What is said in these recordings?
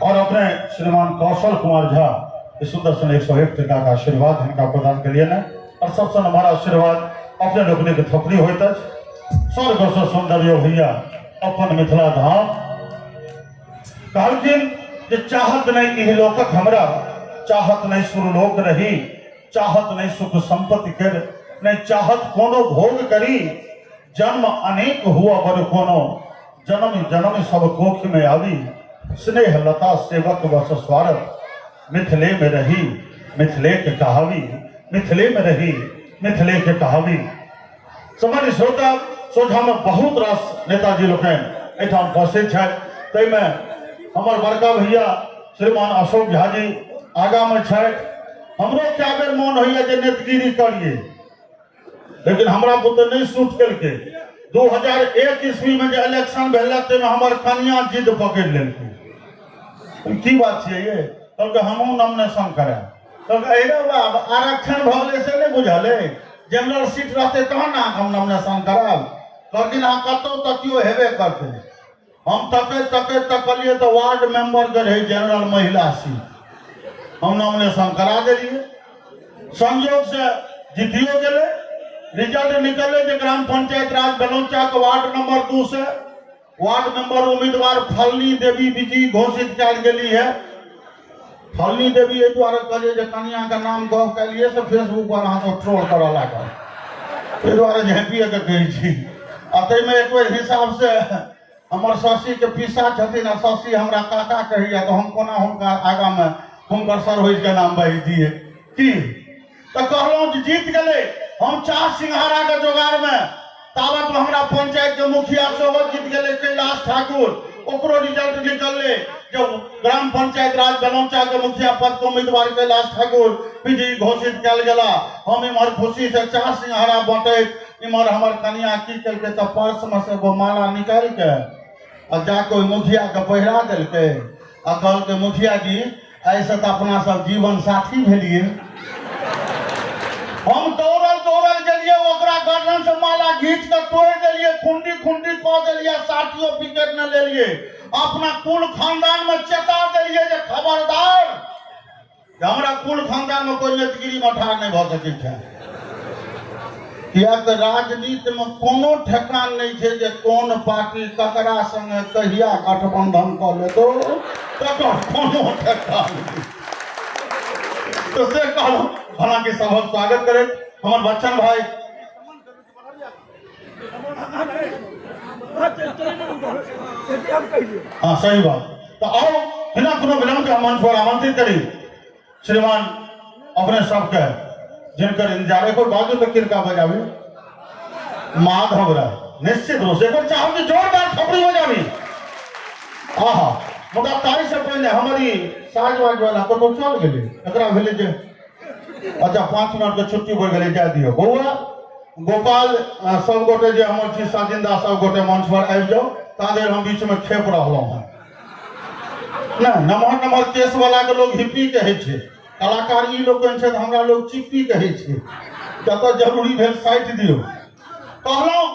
और अपने श्रीमान कौशल कुमार झा इस सुंदर सन 101 टका का आशीर्वाद हिनका प्रदान के लिए ने और सबसे हमारा आशीर्वाद अपने लोकनि के थपड़ी होइत अछि। स्वर्ग से सुंदर यो भैया अपन मिथिला धाम। कहलखिन जे चाहत नहीं इहलोकक हमरा, चाहत नहीं सुरलोक रही, चाहत नहीं सुख संपत्ति कर, नहीं चाहत कोनो भोग करी, जन्म अनेक हुआ बर कोनो, जन्म जन्म सब कोख में आवी, स्नेह लता सेवक वस स्वार्थ, मिथिले में रही मिथिले के कहावी, मिथिले में रही मिथिले के कहावी। सामान्य श्रोता सोझा में बहुत रास नेताजी लोकनि एहिठाम उपस्थित छथि, ताहिमे हमर बड़का भैया श्रीमान अशोक झा जी आगा में छथि। हमरो कए बेर मन होइए जे नेतगिरी करिए, लेकिन हमरा बुते नहीं सूट केलकै। 2001 ईस्वी में जे इलेक्शन भेल ताहिमे हमर कनिया जिद पकड़ि लेलकै। की बात छियै ये? कहलकै हमहूँ नॉमिनेशन करायब। कहलकै अरे बाब आरक्षण भऽ गेलै से नहि बुझल अइ, जनरल सीट रहतै तहन ने अहाँके हम नॉमिनेशन करायब। कहलखिन अहाँ कतहु तकियौ हेबे करतै। हम तकैत तकैत तकलियै तऽ वार्ड मेंबरके रहै जनरल महिला सीट, हम नॉमिनेशन करा देलियै। संयोग से जीतियो गेलै। रिजल्ट निकललै जे ग्राम पंचायत राज बेलौचाके वार्ड नंबर 2 से वार्ड मेंबर उम्मीदवार फलनी देवी विजयी घोषित कयल गेली है। फलनी देवी एहि दुआरे कहलियै जे कनियाके नाम गप कलियै से फेसबुक पर अहाँ सब ट्रोल करऽ लागल, ताहि दुआरे झाँपिएके कहै छी। आ ताहिमे एक बेर हिसाब से हमर शशि के पीसा छथिन आ शशि हमरा काका कहैया, तऽ हम कोना हुनका आगाँमे हुनकर सरहोजिके नाम बाजि दियै की? तऽ कहलहुँ जे जीत गेलै। हम चाह सिंघाड़ाके जोगाड़मे ताबत हमरा पंचायत के मुखिया सेहो जीत गेलै कैलाश ठाकुर, ओकरो रिजल्ट निकललै जे ग्राम पंचायत राज बेलौचा के मुखिया पद के उम्मीदवार कैलाश ठाकुर विजयी घोषित कयल गेला। हम इम्हर खुशी से चाह सिंघाड़ा बँटैत, इम्हर हमर कनिया की केलकै तऽ पर्स में से एगो माला निकालि के आ जाके ओहि मुखिया के पहिरा देलकै आ कहलकै मुखिया जी एहिसँ तऽ अपना सब जीवन साथी भेलियै। हम दौड़ल दौड़ल गेलियै, ओकरा गर्दन से माला घींच के तोड़ि देलियै, खुंडी खुंडी कऽ देलियै, साथियो विकेट न लेलियै। अपना कुल खानदान में चेता देलियै जे खबरदार हमरा कुल खानदान में कोई नेतगिरी में ठाढ़ नहीं भऽ सकै छै। किया तऽ राजनीति में कोनो ठेकान नहीं छै जे कोन पार्टी ककरा संगे कहिया गठबंधन कऽ लेतो, तकर कोनो ठेकान नहीं। तो से कहलहुँ, हालांकि सबक स्वागत करैत हमर बच्चन भाई। हाँ सही बात। तो आओ बिना कोनो विलम्ब के हम मंच पर आमंत्रित करी श्रीमान अपने सबके जिनकर इंतजार एक बाजू तो किनका बजाबी माधव राय निश्चित रूप से एक चाहब जे जोरदार थपड़ी बजाबी। आहा मुदा ताहि से पहिने हमर ई साज वाज वाला कतौ चल गेलै, एकरा भेलै जे अच्छा 5 मिनट के छुट्टी भऽ गेलै, जाय दियौ। बौआ गोपाल सब गोटे जे हमर छी साजिंदा सब गोटे मंच पर आबि जाउ, ता देर हम बीच में खेप रहलहुँ हँ। नहि नमहर नमहर केस वाला के लोग हिप्पी कहै छै, कलाकार ई लोकनि छथि हमरा लोग चिप्पी कहै छै। जतऽ जरूरी भेल साटि दियौ। कहलहुँ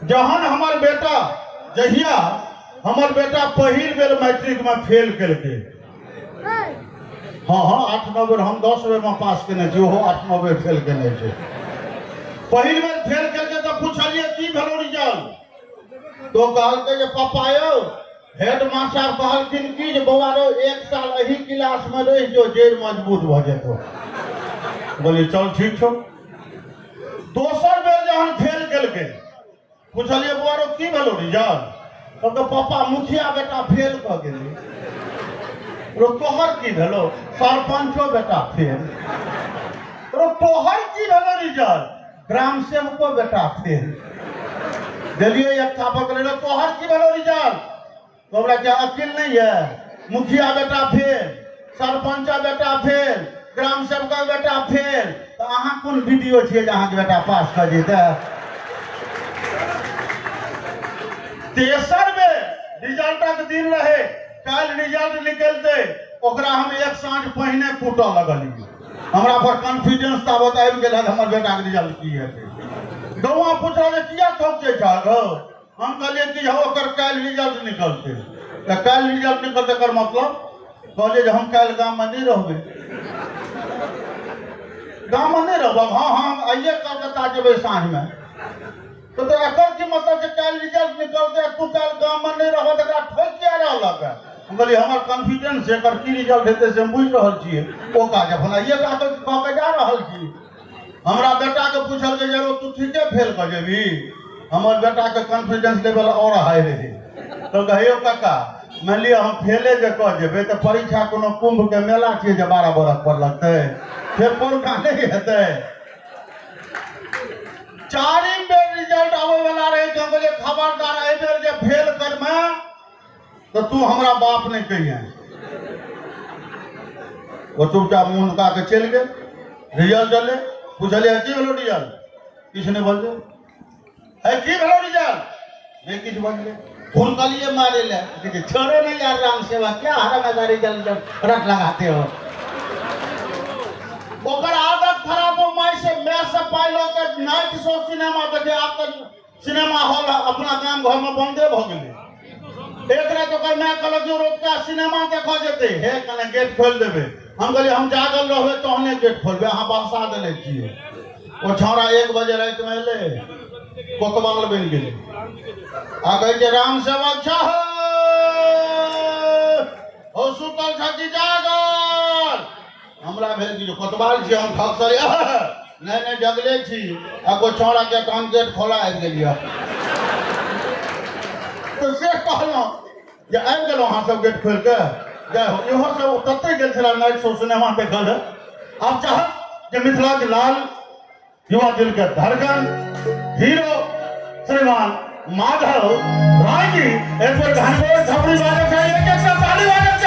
जहन हमर बेटा, जहिया हमर बेटा पहिल बेर मैट्रिक में फेल केलकै, हाँ हाँ 8-9 बेर, हम 10 बेर में पास केने छी, ओहो 8-9 बेर फेल केने छै। पहिल बेर फेल केलकै तऽ पुछलियै की भेलो रिजल्ट, तो कहलकै जे पापा यौ हेड मास्टर कहलखिन कि जे बौआ रौ 1 साल एही क्लास में रहि जो, जड़ि मजबूत भऽ जेतौ। बोलिए चल ठीक छौ। दोसर बेर जहन फेल केलकै पुछलियै बौआ रौ की भेलो रिजल्ट, कहलकै पापा मुखिया बेटा फेल कऽ गेलै। रो तोहर की भेलो, सरपंचो बेटा फेल। रो तोहर की भेलो रिजल्ट, ग्राम सेवको बेटा फेल। देलियै एक थापक रे, तोहर की भेलो रिजल्ट, तो हमरा क्या अकिल नहीं है, मुखिया बेटा फेल, सरपंच बेटा फेल, ग्राम सेवक बेटा फेल, तो अहाँ कोन वीडियो छियै जे अहाँके बेटा पास कऽ जेतै। तेसर बेर रिजल्टक दिन रहे, काल्हि रिजल्ट निकलतै, ओकरा हम एक साँझ पहिने कूटऽ लगलियै। हमरा पर कॉन्फिडेंस ताबत आबि गेल हन हमर बेटाके रिजल्ट की हेतै। गौआँ पुछल जे किया थोपचै छहक हौ, हम कहलियै कि हौ ओकर काल्हि रिजल्ट निकलतै। तऽ काल्हि रिजल्ट निकलतै एकर मतलब कहलियै जे हम काल्हि गाममे नहि रहबै, गाममे नहि रहब, हाँ हाँ हम आइए कलकत्ता जेबै साँझमे। तो एकर की मतलब छै काल्हि रिजल्ट निकलतै तू काल्हि गाममे नहि रहबह तऽ एकरा ठोकि किया रहलक हँ। हम कहलियै हमर कॉन्फिडेंस छै, एकर की रिजल्ट हेतै से हम बुझि रहल छियै, ओ काज अपन आइए कऽ के जा रहल छी। हमरा बेटाके पूछलकै जे रौ तू ठीके फेल कऽ जेबही, हमर बेटाके कॉन्फिडेंस लेवल आओर हाई रहै। कहलकै हे यौ काका मानि लिअ हम फेले जे कऽ जेबै तऽ परीक्षा कोनो कुंभ के मेला छियै जे 12 बरख पर लगतै, फेर पौरका नहि हेतै। चारिम बेर रिजल्ट आबै वाला रहै तऽ हम कहलियै खबरदार एहि बेर जे फेल करमे तऽ तू हमरा बाप नहि कहिए। ओ चुपचाप मुँह नुका के चलि गेल। रिजल्ट एलै, पुछलियै की भेलो रिजल्ट? किछु नहि बजलै। है की भेलो रिजल्ट? नहीं किछु बजलै। हुनकलिए मारे ले, कहै छोड़ो नहीं यार राम सेवा, क्या हराम ऐसा रिजल्ट रट लगाते हो। ओकर आदत खराब हो, माय से my से पाइ लऽ के नाइट शो सिनेमा देखे। आब तऽ सिनेमा हॉल अपना गाम घर में बंदे भऽ गेलै। एक राति ओकर माय कहलक जो रोजका सिनेमा देखऽ जेतै, हे कने गेट खोलि देबै। हम कहलियै हम जागल रहबै तहने गेट खोलबै, अहाँ बहसा देने छियै। ओ छौड़ा 1 बजे रातिमे एलै, कोतवाल बनि गेलै आ कहै छै राम सेवक छह हो सुतल छथि जागल। हमरा भेल कि जे कोतवाल छी हम, ठक सर नहि नहि जगले छी। आ कोइ छौड़ा के तहन गेट खोला आबि गेलियै। तऽ से कहलहुँ जे आबि गेलहुँ अहाँ सब गेट खोलि कऽ। जय हो। इहो सब तते गेल छलै नाइट शो सिनेमा देखल लए। आब चाहब जे मिथिला के लाल युवा दिल के धड़कन हीरो श्रीमान माधव राय जी एक बेर घनघोर थपड़ी बाजक चाही, एक एक ताली बाजक चाही।